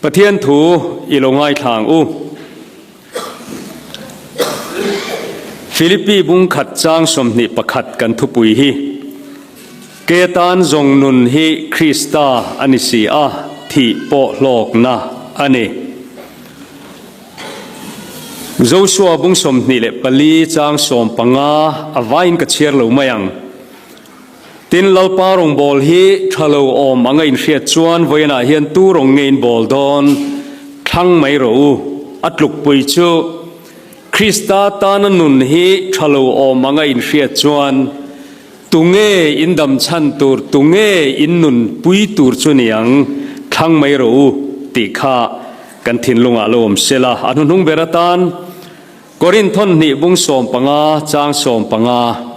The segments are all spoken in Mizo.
Pathian thu i lo ngaithla ang u. Philippi bung khat chang 21 kan thupui hi, Ke tan zawng nun hi Krista a ni si a, thih pawh hlawkna a ni. Joshua bung 24 chang 15 a vaiin ka chhiar lo mai ang. Tin, Lalpa rawngbâwl hi ṭha lo awm anga inhriat chuan vawiinah hian tu rawng nge in bâwl dâwn? Thlang mai rawh u. A tlukpui chu, Krista tâna nun hi ṭha lo awm anga inhriat chuan tu nge in dam chhan tûr, tu nge in nun pui tûr chu ni ang? Thlang mai rawh u, tih kha kan thinlungah lo awm se la. A hnuhnung ber atân. Korinth thawn hnih bung 15 chang 15.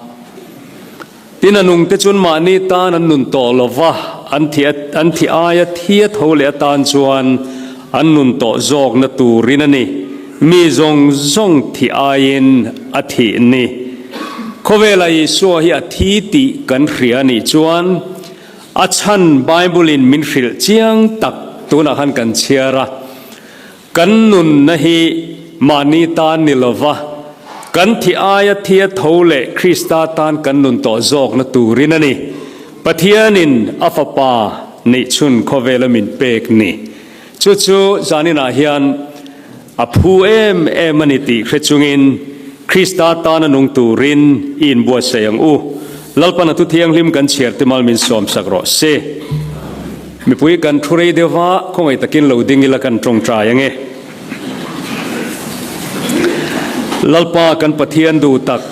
Tin a nungte chuan mahni tan an nun tawh lo va, an thi an thi aia thi a tho leh atan chuan an nun tawh zawkna turin a ni. Mi zawng zawng thi aiin a thih ni. Khawvela Isua hi a thi tih kan hria a nih chuan a chhan Bible-in min hrilh chiang tak tunah khan kan chhiar a. Kan nunna hi mahni tan ni lova, kan thi aia thi a tho leh Krista tan kan nun tawh zawkna turin a ni. Pathianin a Fapa neihchhun khawvela min pek ni. Chu chu zaninah hian a phu em em a ni tih hre chungin Krista tana nung turin i inbuatsaih ang u. Lalpan a thu thianghlim kan chhiar te mal min sawmsak rawh se. Mipui kan thu rei deuh va, khawngaih takin lo ding ila kan tawngtai ange. Lalpa kan Pathian duh tak,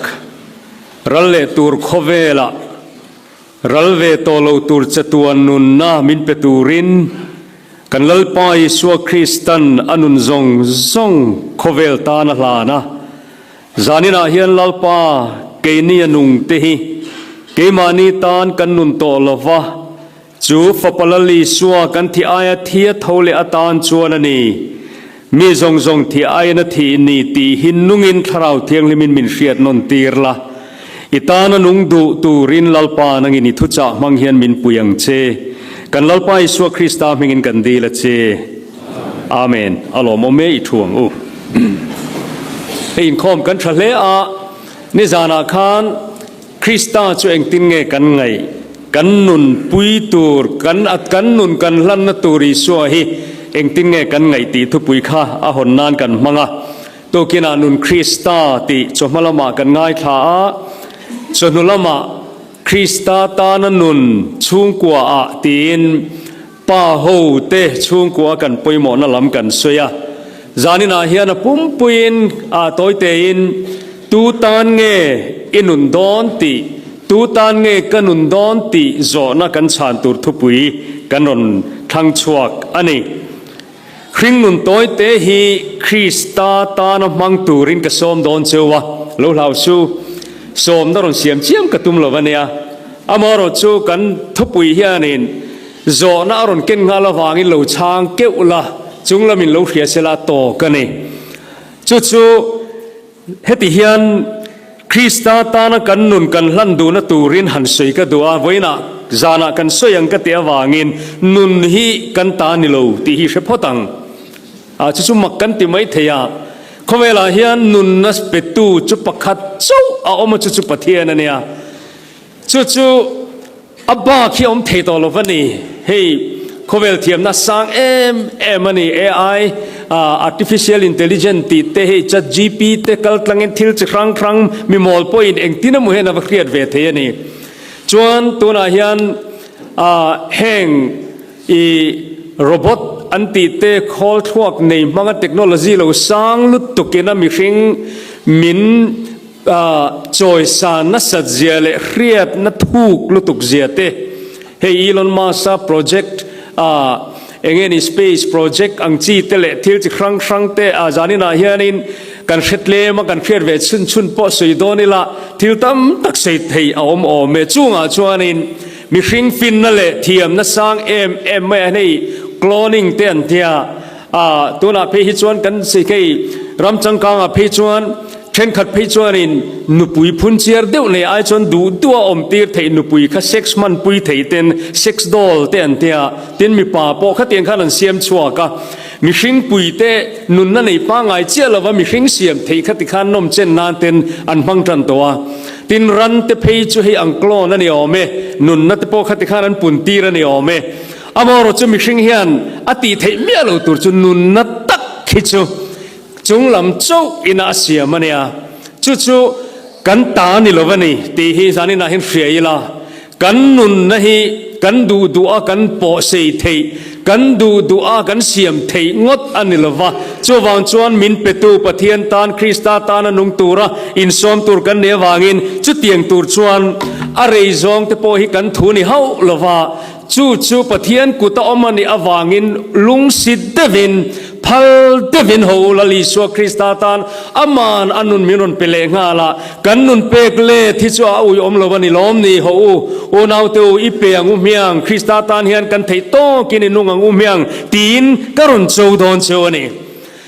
ral leh tur khawvelah ral ve tawh lo tur chatuan nunna min pe turin kan Lalpa Isua Kristan a nun zawng zawng khawvel tan a hlan a. Zaninah hian Lalpa keini a nungte hi keimahni tan kan nun tawh lo va, Chu Fapa Lal Isua kan thih aia thi a tho leh atan chuan a ni. Mi zawng zawng thih aiin a thih ni tih hi nungin Thlarau Thianghlimin min hriat nawn tir la. I tana nung duh turin Lalpa nangin i thuchah hmang hian min pui ang che. Kan Lalpa Isua Krista hmingin kan dil a che. Amen. A lawmawm e i thu ang u. Hei inkhawm kan tha hle a, nizanah khan Krista chu engtin nge kan ngaih? Kan nun pui tur, kan kan nun kan hlanna tur Isua hi engtin nge kan ngaih tih thupui kha a hawn nan kan hmang a. Tukinah nun Krista tih chawhma lamah kan ngaithla a, chawhnu lamah Krista tana nun chhungkua ah tiin pa ho te chhungkua kan pawimawhna lam kan sawi a. Zaninah hian a pumpuiin a tawitein tu tan nge i nun dawn tih, tu tan nge ka nun dawn tih zawhna kan chhan tur thupui kan rawn thlang chhuak a ni. Hring nun tawite hi Krista tana hmang turin ka sawm dawn cheu a, lo hlau su, sawmna rawn siam chiam ka tum lo a nia. Amaherawhchu kan thupui hianin Zawhna a rawn ken nghal avangin lo chhang keuh la, chung lamin lo hria se la tawk a ni. Chu chu heti hian Krista tana kan nun kan hlan duhna turin han sawi ka duh a, vawiinah zanah kan sawi ang ka tih avangin nun hi kan ta ni lo tih hi hre phawt ang. A, chu chu mak kan ti mai thei a, khawvelah hian nunna petu chu pakhat chauh a awm a, chu chu Pathian a nia. Chu chu a bak hi a awm thei tawh lo va ni. Hei khawvel thiamna sang em em a ni. AI, Artificial Intelligent tih te hei Chat GP te kal tlangin thil chi hrang hrang mi mawl pawhin engtin emaw hian a va hriat ve thei a ni. Chuan tunah hian heng i robot an tih te khawl thluak nei hmanga technology lo sang lutukin a mihring min Chawisa nasat zia leh hriatna thuk lutuk zia te, hei Elon Musk-a project eng nge ni space project ang chi te leh thil chi hrang hrang te a zaninah hianin kan hre tlem a, kan hriat ve chhun chhun pawh sawi dawn ila thil tam tak sawi thei a awm awm e. Chungah chuanin mihring finna leh thiamna sang em em mai a, hei cloning te an tia a, tunah phei hi chuan kan hei ram changkangah phei chuan Thenkhat phei chuanin nupui phunchiar deuh nei ai chuan duh duh a awm tir theih nupui kha sex hmanpui thei ten sex doll te an tia, tin mipa pawh khatiang khan an siam chhuak a. Mihring puite nunna nei pangngai chiah lova mihring siam theih kha tikhan nawm chen nan ten an hmang tan tawh a. Tin, ran te phei chu hei ang clone a ni awm e, nunna te pawh kha tikhan an pun tir a ni awm e. Amaherawhchu chu mihring hian a tih theih miah lo tur chu nunna tak khi chu chunglam chauh ina a siam a nia. Chu chu kan ta ni lo a ni tih hi zaninah hian hria ila. Kan nunna hi kan duh duh a kan pawh sei theih, kan duh duh a kan siam theih ngawt a ni lo va. Chuvang chuan min petu Pathian tan Krista tana nung tura insawm tur kan nih avangin chutiang tur chuan a rei zawng te pawh hi kan thu ni hauh lo va. Chu chu Pathian kut a awm a nih avangin lungsi deuhin, phal deuhin ho u Lal Isua Krista tan Aman a nun min rawn pe leh nghal a, kan nun pek let hi chu a uiawm lo a ni lawm ni? Ho u, unaute u, i pe ang u hmiang, Krista tan hian kan theih tawkin i nung ang u hmiang tiin ka rawn cho dawn cheu a ni.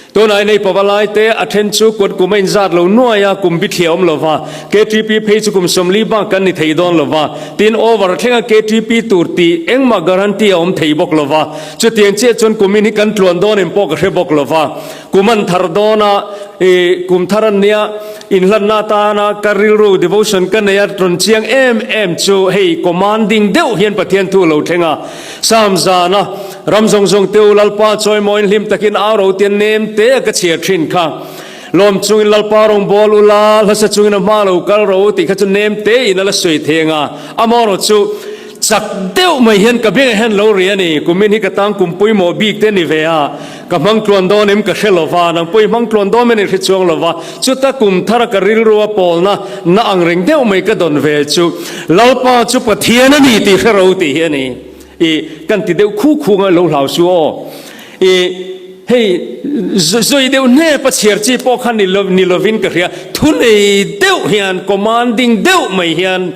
Tunah inei pava lai te a then chu kut kum a inzat lo nuai a, kum bithliah awm lo va, KTP phei chu kum 40 bak kan ni thei dawn lo va, tin over thlenga KTP tur tih engmah guarantee a awm thei bawk lo va, chutiang chiah chuan kumin hi kan tluan dawn em pawh ka hre bawk lo va, kum an thar dawn a, ih kum thar an nia inhlanna atana ka rilru devotion ka nei a rawn chiang em em chu hei commanding deuh hian Pathian thu a lo thleng a. Sam zana ram zawng zawng te u Lalpa chawimawiin hlim takin au ro tian nem te a ka chhiar thin kha. Lawm chungin Lalpa rawn bawl u la, hlasa chungin a hma lo kal ro tih kha chu nem te in a la sawi theng a. Amaherawh chu chak deuh mai hian ka bengah hian lo ri a ni. Kumin hi ka tang kum pawimawh bik te ni ve a, ka hmang tluan dawn em ka hre lo va, nang pawh i hmang tluan dawn em i hre chuang lo va. Chuta kum thara ka rilru a pawlna na ang reng deuh mai ka dawn ve chu Lalpa chu Pathian a ni tih hre ro tih hi a ni. I kan ti deuh khu khu ngai lo hlau su aw. I hei zui deuh hnep a chhiar chi pawh kha ni lo ni lovin ka hria. Thunei deuh hian commanding deuh mai hian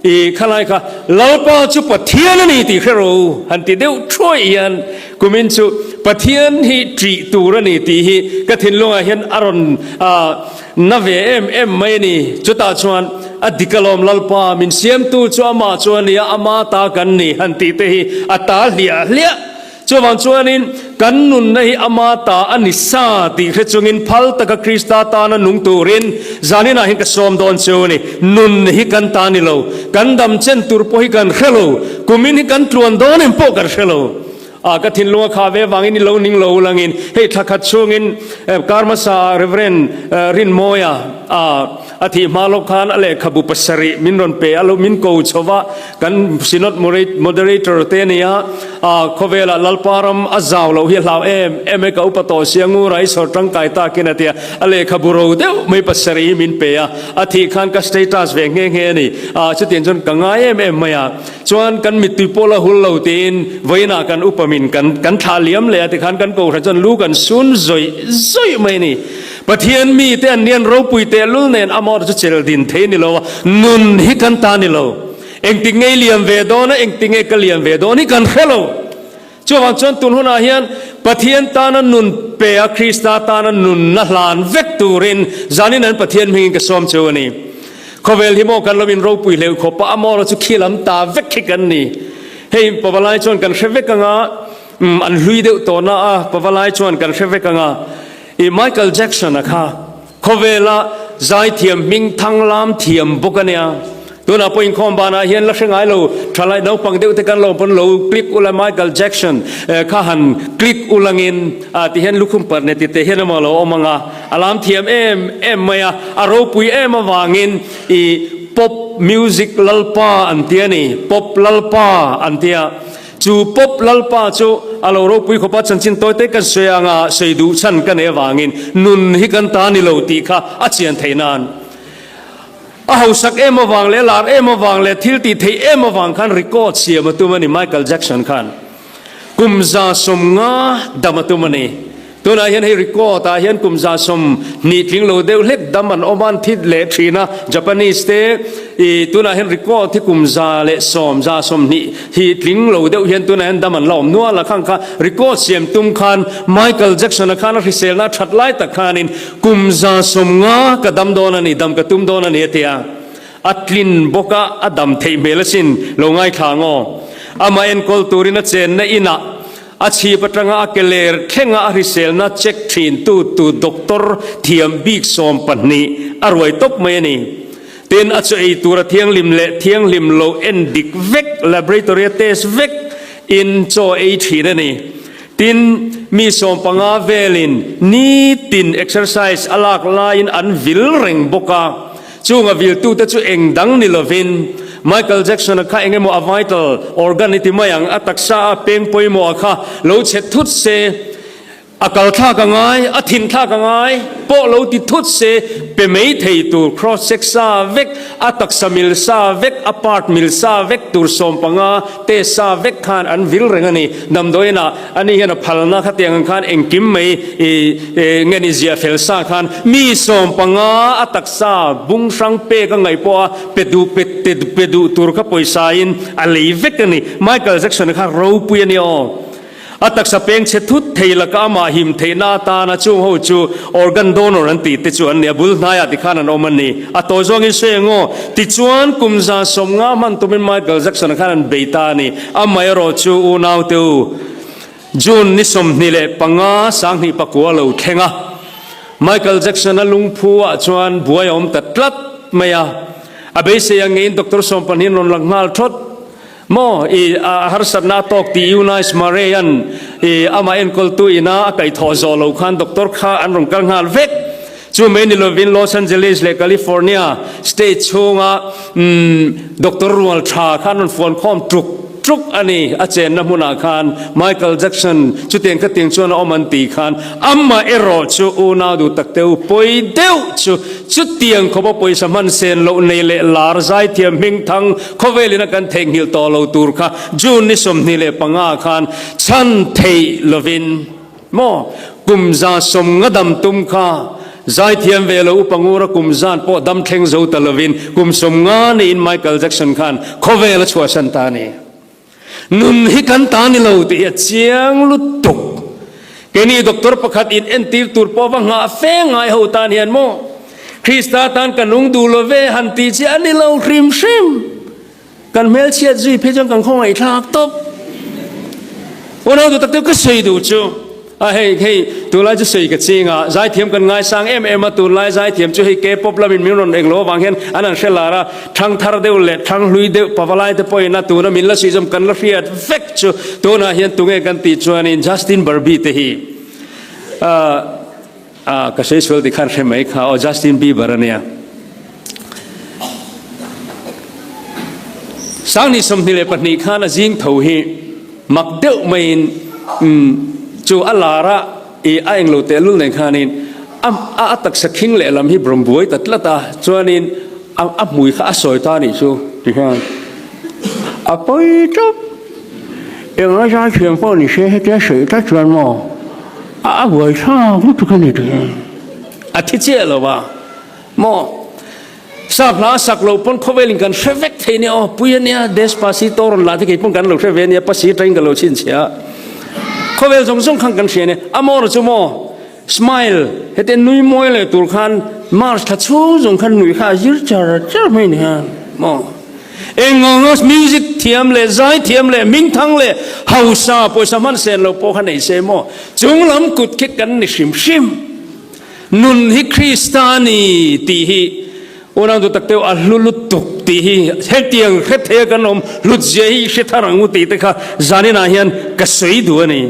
I khalai kha Lalpa chu Pathian a ni tih hre ro han ti deuh thuai hian kumin chu Pathian hi ṭih tur a ni tih hi ka thinlungah hian a rawn na ve em em mai a ni. Chutah chuan a dik alawm Lalpa min siamtu chu amah chu a nia, ama ta kan ni han tih te hi a ta hliah hliah. Chuvang chuanin kan nunna hi ama ta a ni sa tih hre chungin phal taka Krista tana nung turin zaninah hian ka sawm dawn cheu a ni. Nun hi kan ta ni lo, kan dam chen tur pawh hi kan hre lo, kumin hi kan tluan dawn em pawh kan hre lo. A ka thinlung a khah ve vangin i lo ning lo ulangin hei thla khat chhungin kar hmasa Reverend Rinmawia a A thih hma lawk khan a lehkhabu pasarih min rawn pe a, lo min ko chho va, kan Synod Moderator te a ni a, khawvelah Lalpa ram a zau loh hi a hlau em em e, ka upa tawh sia ngura i sawr tangkai takin a ti a, a lehkhabu ro deuh mai pasarih hi min pe a, a thih khan ka status ve nghe nghe a ni, chutiang chuan ka ngai em em mai a, chuan kan mittui pawh la hul lo tiin vawiinah kan upa min kan kan thlah liam leh a tikhan kan kohhran chuan lu kan sun zawih zawih mai a ni. Pathian mite an nian ropui tehlul nen amawr chu chel din thei ni lo a, nun hi kan ta ni lo. Engtik nge i liam ve dawn a, engtik nge ka liam ve dawn hi kan hre lo. Chuvang chuan tun hunah hian Pathian tana nun pe a, Krista tana nunna hlan vek turin zanin an Pathian hmingin ka sawm cheu a ni. Khawvel hi maw kan lo in ropui hleuh khawp a, amawr chu khi lam ta vek khi kan ni. Hei pavalai chuan kan hre vek anga, an hlui deuh tawh na a, pavalai chuan kan hre vek anga, I Michael Jackson a kha khawvela zaithiam hming thang lam thiam bawk a nia. Tunah pawh inkhawm banah hian la hre ngai lo thalai naupang deuh te kan lo pawn lo click ula Michael Jackson kha han click ulangin a ti hian lukhum parh ne ti te hian emaw a lo awm ang a, a lam thiam em em mai a, a ropui em avangin i pop music lalpa an ti a ni, pop lalpa an ti a. Chu Pop Lalpa chu a lo ropui khawpa chanchin tawi te kan sawi anga sawi duh chhan ka nei avangin nun hi kan ta ni lo tih kha a chian theih nan a hausak em avang leh lar em avang leh thil tih theih em avang khan record siam a tum a ni Michael Jackson khan kum 150 dam a tum a ni. Tunah hian hei record ah hian kum 120 tling lo deuh hlek dam an awm a, an thit leh thin a, Japanese te i tunah hian record hi kum 110, 120 hi tling lo deuh hian tunah hian dam an la awm nual a, khang kha record siam tum khan Michael Jackson a khan a hriselna a that lai tak khanin kum 150 ka dam dawn a ni, dam ka tum dawn a ni a ti a, a tlin bawk a, a dam theih hmel asin lo ngaithla ang aw. Amah enkawl turin a chenna inah. A chhip atanga a ke ler thlenga a hriselna check thin tu tu doctor thiam bik 12 a ruai tawp mai a ni. Tin, a chaw ei tura thianghlim leh thianghlim lo en dik vek, laboratory a test vek in chaw ei thin a ni. Tin, mi 15 velin nitin exercise a lak laiin an vil reng bawk a. Chung a viltute chu eng dang ni lovin Michael Jackson-a kha eng emaw a vital organ i ti mai ang, a taksa a peng pawimawh a kha lo chhe thut se, a kal thlak a ngai, a thin thlak a ngai pawh lo ti thut se, pe mai thei tur cross check sa vek, a taksa mil sa vek, a part mil sa vek tur 15 test sa vek khan an vil reng a ni. Damdawiinah ani hian a phalna khatiang ang khan engkim mai i nge ni ziah fel sa khan mi 15 a taksa bung hrang pek a ngaih pawh a pe duh pe te pe duh tur kha pawisa in a lei vek a ni. Michael Jackson kha ropui a ni aw. A taksa peng chhe thut thei laka amah him theihna atana chung ho chu organ donor an tih te chu an ni a, bul hnaiah tikhan an awm a ni. A tawi zawngin sawi ang aw. Tichuan kum 150 hman tumin Michael Jackson khan an bei ta a ni. Amaherawh chu unaute u, June ni 25 2009 lo thleng a, Michael Jackson-a lungphu ah chuan buai a awm ta tlat mai a. A beisei ang ngeiin Doctor 12 in rawn lang nghal thawt. Maw i a harsatna a tawk tih Eunice Murray-a'n i amah enkawltu ina a kaihthawh zawh loh khan doctor kha an rawn kal nghal vek. Chu mai ni lovin Los Angeles leh California state chhunga doctor rual tha kha an rawn fuan khawm tuk tuk a ni. A chenna hmunah khan Michael Jackson chutiang khatiang chuan a awm an tih khan amah erawh chu unau duh tak teu pawi deuh chu chutiang khawpa pawisa hman sen loh nei leh lar zaithiam hmingthang Khawvelin a kan theihnghilh tawh lo tur kha June ni 25 khan chhan theih lovin maw kum 150 dam tum kha zaithiam ve lo upa ngura kum zan pawh dam thleng zo ta lovin kum 50 niin Michael Jackson khan khawvel a chhuahsan ta a ni. Nun hi kan ta ni lo tih hi a chiang lutuk. Keini doctor pakhat in entir tur pawh va nghah fe ngai ho tan hian maw Krista tan ka nung duh lo ve han tih chi a ni lo hrim hrim. Kan hmelchhiat zui phei chuan kan khawngaihthlak tawp. Unau duh tak deuh ka sawi duh chu a hei hei tunlai chu sawi ka ching a, zaithiam kan ngaisang em em a, tunlai zaithiam chu hei K-pop lamin min rawn englo avang hian an han hre lar a, thang thar deuh leh thang hlui deuh pavalai te pawhin a tuna min la suih zawm kan la hriat vek chu tunah hian tunge kan tih chuanin Justin Barbie te hi ah ah ka sawi sual tikhan hre mai kha aw Justin Bieber a nia. 2022 khan a zing tho hi mak deuh maiin chu a lar a i a englo tehlul nen khanin a a taksa khing lehlam hi bawm buai ta tlat a chuanin a a hmui kha a sawi ta anih chu tikhian a pawi tawp eng a zai thiam pawh ni se hetia sawi tlat chuan maw a a buai thlak lutuk a ni tikhian a thi chiah lo a. Maw? Sap hla a sak loh pawn khawvelin kan hre vek thei nia aw, pui a nia, Despacito rawn lah te kei pawn kan lo hre ve nia, pasi atangin ka lo chhinchhiah a. Khawvel zawng zawng khan kan hria nia, a maw rawh chu maw? Smile, hete nui mawi leh tur khan March thla chhung zawng khan nui kha a zir char char mai nia, maw? Eng ang music thiam leh zai thiam leh hmingthang leh hausa pawisa hman sen lo pawh kha nei se maw? Chung lam kut khi kan ni hrim hrim. Nun hi Krista a ni tih hi unau duh tak teuh a hlu lutuk tih hi hetiang hre thei a kan awm hlut zia hi i hre thar ang u tih te kha zaninah hian ka sawi duh a ni.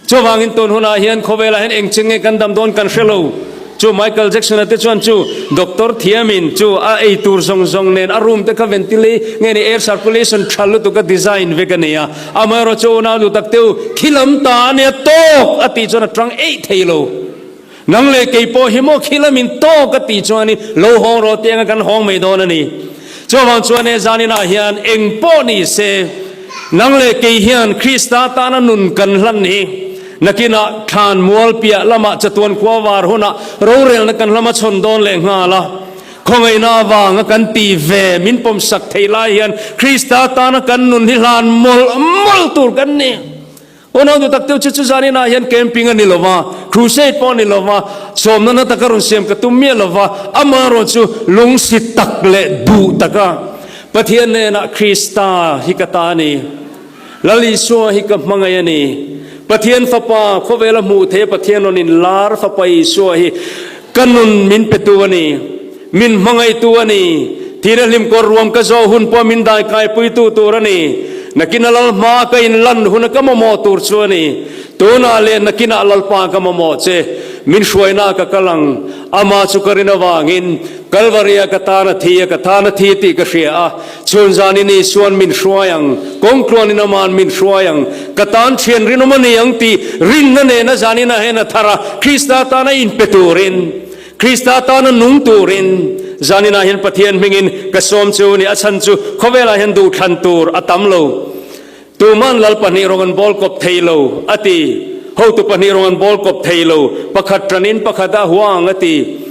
Chuvangin tun hunah hian khawvelah hian eng che nge kan dam dawn kan hre lo. Chu Michael Jackson-a te chuan chu doctor thiamin chu a ei tur zawng zawng nen a room te kha ventile nge ni air circulation tha lutuk a design vek a ni a. Amaherawhchu unau duh tak teuh khi lam ta a nia tawk a tih chuan a tang eih thei lo. Nang leh kei pawh hi maw khi lamin tawk a tih chuanin lo hawng rawh tih anga kan hawng mai dawn a ni. Chuvang chuan he zaninah hian eng pawh ni se nang leh kei hian Krista tana nun kan hlan hi nakinah thlan mual piah lamah chatuan khua var hunah rorelna kan hlama chhawn dawn leh nghal a. Khawngaihna avanga kan tih ve min pawmsak theih lai hian Krista tana kan nun hi hlan mawlh mawlh tur kan ni. Unau duh tak deuh chu chu zaninah hian camping a ni lo va, crusade pawh a ni lo va, sawmna na taka rawn siam ka tum miah lo va, amaherawh chu lungsi tak leh duh taka Pathian hnenah Krista hi ka ta a ni, Lal Isua hi ka hmangaih a ni. Pathian Fapa, khawvela hmuh theih a Pathian rawn inlar Fapa Isua hi ka nun min petu a ni. Min hmangaihtu a ni. Thihna hlimkawr ruam ka zawh hun pawh min daikaipuitu tur a ni. Nakina Lal hmaa ka inlan huna ka mamawh tur chu a ni. Tunah leh nakinah Lalpa ka mamawh che. Min hruaina ka kal ang. Amah chu ka rin avangin Kalvaria ka tan a thi a, ka tan a thi tih ka hria a. Chhun zanin Isuan min hruai ang, kawngtluanin Ama'n min hruai ang, ka tan thian rinawm a ni ang tih rinna nena zanin a hen a thar a, Krista tana inpe turin, Krista tana nung turin zaninah hian Pathian hmingin ka sawm chu ni. A chhan chu khawvelah hian duhthlan tur a tam lo. Tuman lal pahnih rawng an bawl kawp thei lo, a ti. Hotu pahnih rawng an bawl kawp thei lo, pakhat tanin pakhat a hua ang, a ti.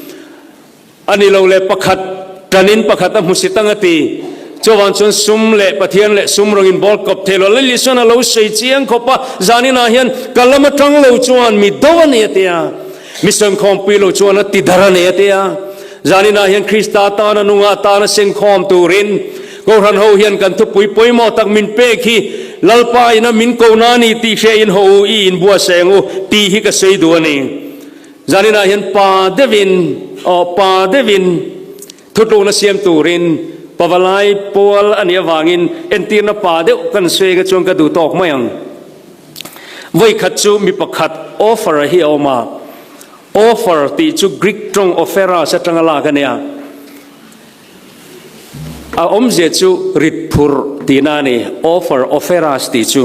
A ni lo le, pakhat tanin pakhat a hmusit ang, a ti. Chuvang chuan sum leh Pathian leh sum rawng in bawl kawp thei lo. Lal Isuan a lo sawi chiang khawp a, zaninah hian ka lam atang lo chuan mi do a ni, a ti a. Mi sengkhawmpui lo chuan a ti dar a ni, a ti a. Zaninah hian Krista tana nunga atana sengkhawm turin Kohhran ho hian kan thupui pawimawh tak min pek hi Lalpa ina min ko na ni tih hria in ho u i inbuatsaih ang u tih hi ka sawi duh a ni. Zaninah hian pa deuhin aw pa deuhin thutlukna siam turin pavalai pual a nih avangin entirna pa deuh kan sawi ka chuan ka duh tawk mai ang. Vawikhat chu mi pakhat offer a hi a awm a, offer tih chu Greek tawng opheras atanga lak a nia. A awmzia chu rit phurh tihna a ni, offer, opheras tih chu.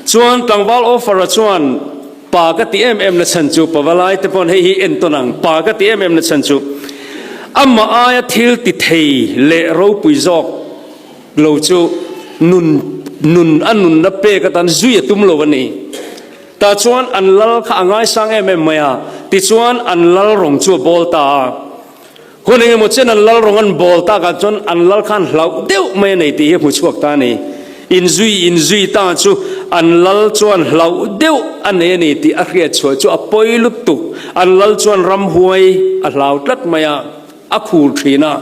Chuan tlangval offer-a chuan pa ka ti em em na chhan chu, pavalai te pawn hei hi entawn ang, pa ka ti em em na chhan chu amah aia thil ti thei leh ropui zawk lo chu nun nun a nunna pek atan zui a tum lo a ni. Tah chuan an lal kha a ngaisang em em mai a, tichuan an lal rawng chu a bawl ta a. Hun engemaw chen an lal rawng an bawl takah chuan an lal khan hlauh deuh mai a nei tih hi a hmu chhuak ta a ni. Inzui inzui ta chu an lal chuan hlauh deuh a nei a ni tih a hriat chhuah chu a pawi lutuk. An lal chuan ramhuai a hlau tlat mai a. A khur thin a.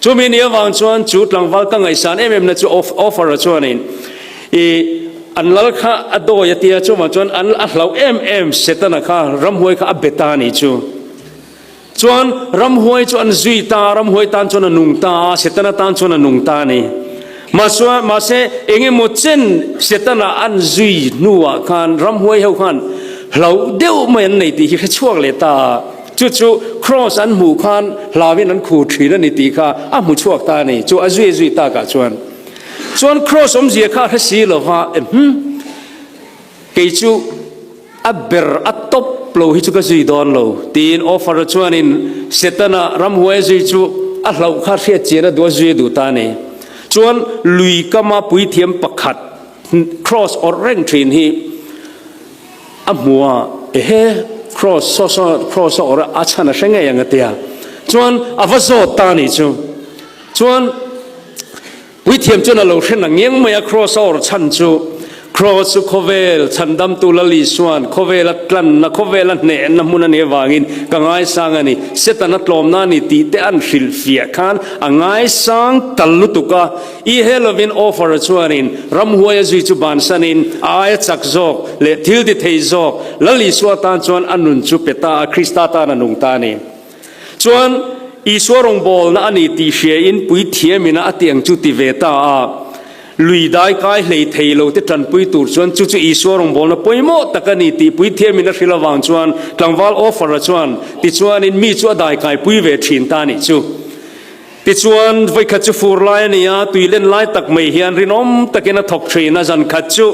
Chumi ni avang chuan chu tlangval ka ngaihsan em em na chu offer-a chuanin i an lal kha a dawi a tia, chuvang chuan an a hlauh em em Setana kha ramhuai kha a be ta a ni chu. Chuan ramhuai chu an zui ta a, ramhuai tan chuan a nung ta a, Setana tan chuan a nung ta a ni. Mahse, mahse engemaw chen Setana an zui hnuah khan ramhuai ho khan hlauh deuh mai an nei tih hi hrechhuak leh ta a. Chu chu Kraws an hmuh khan hlauin an khur thin a ni tih kha a hmu chhuak ta a ni. Chu a zui zui takah chuan chuan Kraws awmzia kha a hre si lo va, Ehm, kei chu a ber a tawp lo hi chu ka zui dawn lo, tiin Offer-a chuanin Setana ramhuai a zui chu a hlauh kha hriat chian a duh a zui a duh ta a ni. Chuan lui kama puithiam pakhat Kraws awrh reng thin hi, A hmu a, ehe, cross, saw saw, cross a awrh a, a chhan a hre ngei ang a tia. Chuan a va zawt ta a nih chu. Chuan Puithiam chuan a lo hre na ngiang mai a, cross a awrh chhan chu, cross chu khawvel chhandamtu Lal Isuan khawvel a tlanna, khawvel a hnehna hmun a nih avangin ka ngaisang a ni, Setana tlawmna a ni tih te an hrilhfiah khan a ngaisang tal lutuk a. I he lovin offer-a chuanin ramhuai a zui chu bansanin a aia chak zawk leh thil ti thei zawk Lal Isua tan chuan a nun chu pe ta a, Krista tan a nung ta a ni. Chuan Isua rawngbawlna a ni tih hriain puithiamin a ti ang chu ti ve ta a, lui dai kai hlei thei lo te tanpui tur chuan chu chu Isua rawngbawlna pawimawh tak a ni tih puithiamin a hrilh avang chuan tlangval offer-a chuan tichuanin mi chu a dai kaipui ve thin ta a nih chu. Tichuan, vawikhat chu fur lai a ni a, tui len lai tak mai hian rinawm takin a thawk thin a, zan khat chu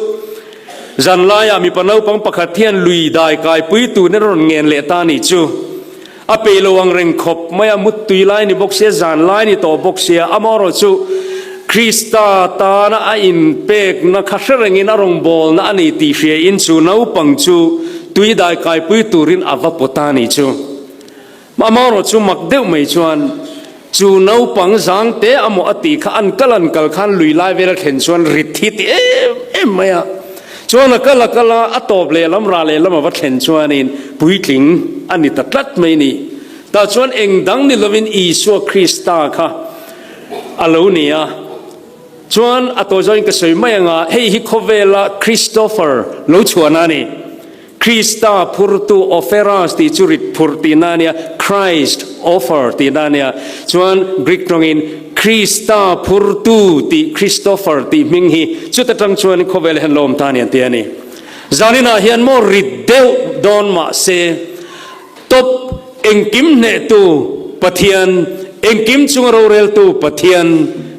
zan laiah mipa naupang pakhat hian lui dai kaipui turin a rawn ngen leh ta a nih chu. A peih lo ang reng khawp mai a, muttui lai ni bawk sia, zan lai ni tawh bawk sia, amaherawh chu Krista tana a inpekna kha hre rengin a rawngbawlna a ni tih hriain chu naupang chu tui dai kaipui turin a va pawt ta a nih chu. Amaherawh chu mak deuh mai chuan chu naupang zang te amaw a tih kha an kal an kal khan lui lai vel a thlen chuan rit hi ti em em mai a. Chuan a kal a kal a, a tawp leh lam rah leh lam a va thlen chuanin puitling a ni ta tlat mai ni. Tah chuan eng dang ni lovin Isua Krista kha a lo ni a. Chuan a tawi zawngin ka sawi mai anga hei hi khawvela Christopher lo chhuahna a ni. Krista phurtu Opheras tih chu rit phurh tihna a nia, Christ offer tihna a nia. Chuan Greek tawngin Krista phurtu tih Christopher tih hming hi chuta tang chuan khawvel hian lo awm ta a ni an ti a ni. Zaninah hian maw rit deuh dawn mah se Top engkim hnehtu Pathian, engkim chunga roreltu Pathian,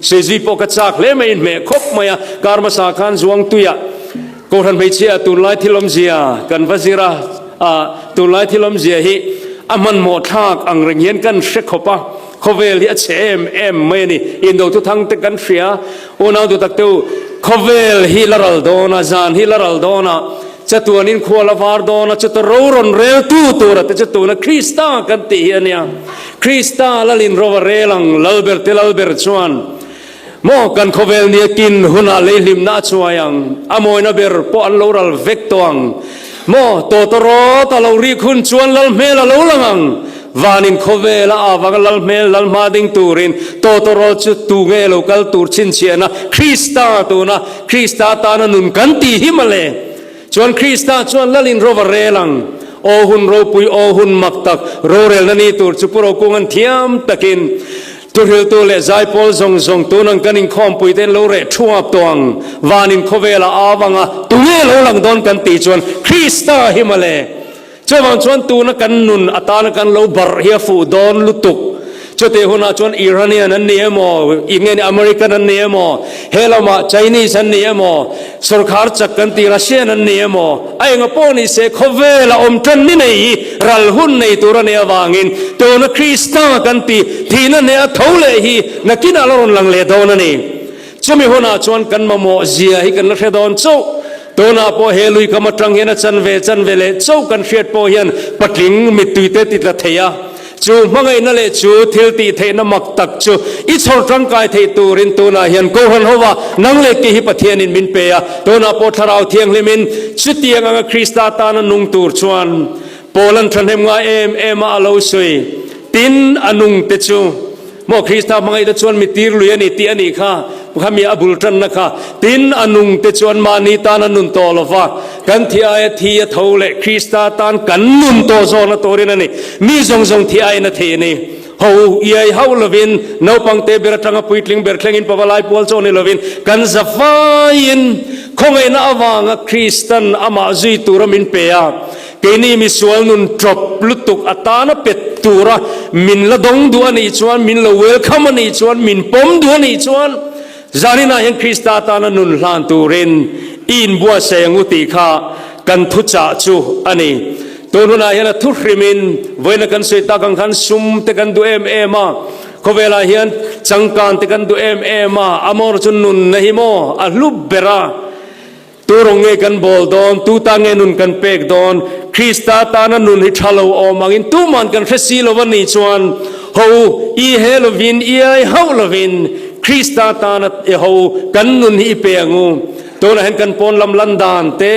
Sezui pawh ka chak hle mai, inhmeh khawp mai a, kar hmasa khan Zuangtuia Kohhran hmeichhia tunlai thil awmzia kan va zir a, ah tunlai thil awmzia hi a hmanhmawh thlak ang reng hian kan hre khawp a, khawvel hi a chhe em em mai a ni, indo thuthang te kan hria, unau duhtak te u, khawvel hi la ral dawn a, zan hi la ral dawn a, Chatuanin khual a var dawn a, chuta ro rawn reltu tura te chu tuna Krista kan tih hi a nia. Krista lalin ro a rel ang, Lalber te Lalber chuan maw kan khawvel nia kin hunah leihlimna a chuai ang, a mawina ber pawh an lo ral vek tawh ang. Maw tawtawrawt a lo rik hun chuan Lal hmel a lo lang ang. Vanin khawvel a avanga Lal hmel Lal hma ding turin tawtawrawt chu tu nge lo kal tur chhinchhiahna Krista tuna Krista tana nun kan tih hi mawle. Chuan Krista chuan Lalin rova rel ang. Aw hun ropui, aw hun mak tak, rorelna ni tur chu Pu Rokunga'n thiam takin thuhriltu leh zaipawl zawng zawng tunang kan inkhawmpui ten lo reh thuap tawh ang. Vanin khawvela au anga tunge lo lang dawn kan tih chuan Krista hi mawle. Chuvang chuan tuna kan nun atana kan lo barh hi a fuh dawn lutuk. Chutih hunah chuan Iranian an ni emaw, eng nge ni American an ni emaw, he lamah Chinese an ni emaw, sawrkhar chak kan tih Russian an ni emaw, a enga pawh ni se khawvela awm tan ni nei hi ral hun nei tur a nih avangin tuna Krista kan tih thihna hneh a tho leh hi nakinah la rawn lang leh dawn a ni. Chumi hunah chuan kan mamawh zia hi kan la hre dawn chauh. Tunah pawh he lui kam atang hian a chanve chanve leh chauh kan hriat pawh hian patling mittui te ti tla thei a. Chu hmangaihna leh chu thil tih theihna mak tak chu i chhawr tangkai theih turin tunah hian Kohhran hova nang leh kei hi Pathianin min pe a. Tunah pawh Thlarau Thianghlimin chutiang anga Krista tana nung tur chuan Paul-an thahnem ngai em em a a lo sawi. Tin, a nung te chu Maw Krista hmangaihna chuan mi tir lui a ni tih a nih kha, khami a bul tanna kha. Tin, a nung te chuan mahni tan a nun tawh lo va, kan thi aia thi a tho leh Krista tan kan nun tawh zawhna turin a ni. Mi zawng zawng thi aiin a thei a ni. Ho iai hauh lovin, naupang te ber atanga puitling ber thlengin pavalai pual chaw ni lovin, kan za faiin khawngaihna avanga Kristan amah zui tura min pe a. Keini misual nun ṭawp lutuk atana pet tura min la dawng duh a nih chuan, min lo welcome a nih chuan, min pawm duh a nih chuan, zaninah hian Krista atana nun hlan turin i inbuatsaih ang u tih kha kan thuchah chu a ni. Tun hunah hian a thu hrimin vawiina kan sawi tak ang khan sum te kan duh em em a, khawvelah hian changkan te kan duh em em a, amaherawhchu chu nunna hi maw a hlu ber a. Tu rawng nge kan bawl dawn? Tu tan nge nun kan pek dawn? Krista tana nun hi tha lo awm angin tuman kan hre si lo a nih chuan ho i he lovin, i ai hauh lovin Krista tana i ho kan nun hi i pe ang u. Tunah hian kan pawn lam lan dan te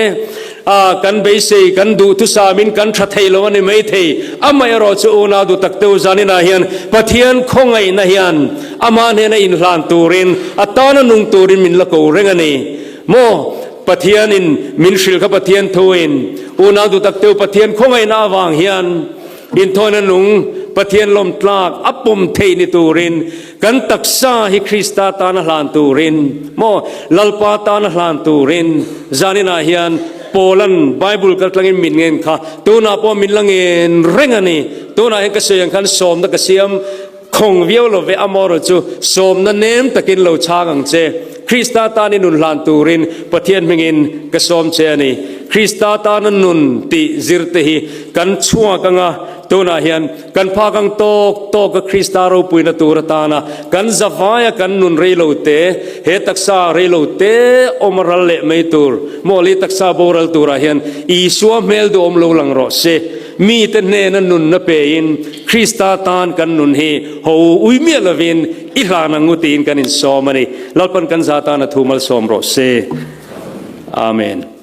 a kan beisei, kan duhthusamin kan tha thei lo a ni maithei. Amaherawh chu unau duh tak teu zaninah hian Pathian khawngaihna hian amah hnena inhlan turin, a tana nung turin min la ko reng a ni. Maw Pathian in min hrilh kha Pathian thu in unau duh tak teu Pathian khawngaihna avang hian inthawina nung Pathian lawm tlak a pawm theih ni turin kan taksa hi Krista tana hlan turin maw Lalpa tana hlan turin zaninah hian Paulan Bible kaltlangin min ngen kha tunah pawh min la ngen reng a ni. Tunah hian ka sawi ang khan sawmna ka siam Khawng viau lo ve amaherawh chu sawmna nem takin lo chhang ang che. Krista tan i nun hlan turin Pathian hmingin ka sawm che a ni. Krista tana nun tih zir te hi kan chhuak anga tunah hian kan phak ang tawk tawk a Krista ropuina tur atana kan zavaia kan nun rei lo te, he taksa rei lo te awm a ral leh mai tur mawli taksa boral turah hian Isua hmel duhawm lo lang rawh se. Mite hnena nunna pein Krista tan kan nun hi ho ui miah lovin i hlan ang u tiin kan insawm a ni. Lalpan kan za tan a thu malsawm rawh se. Amen.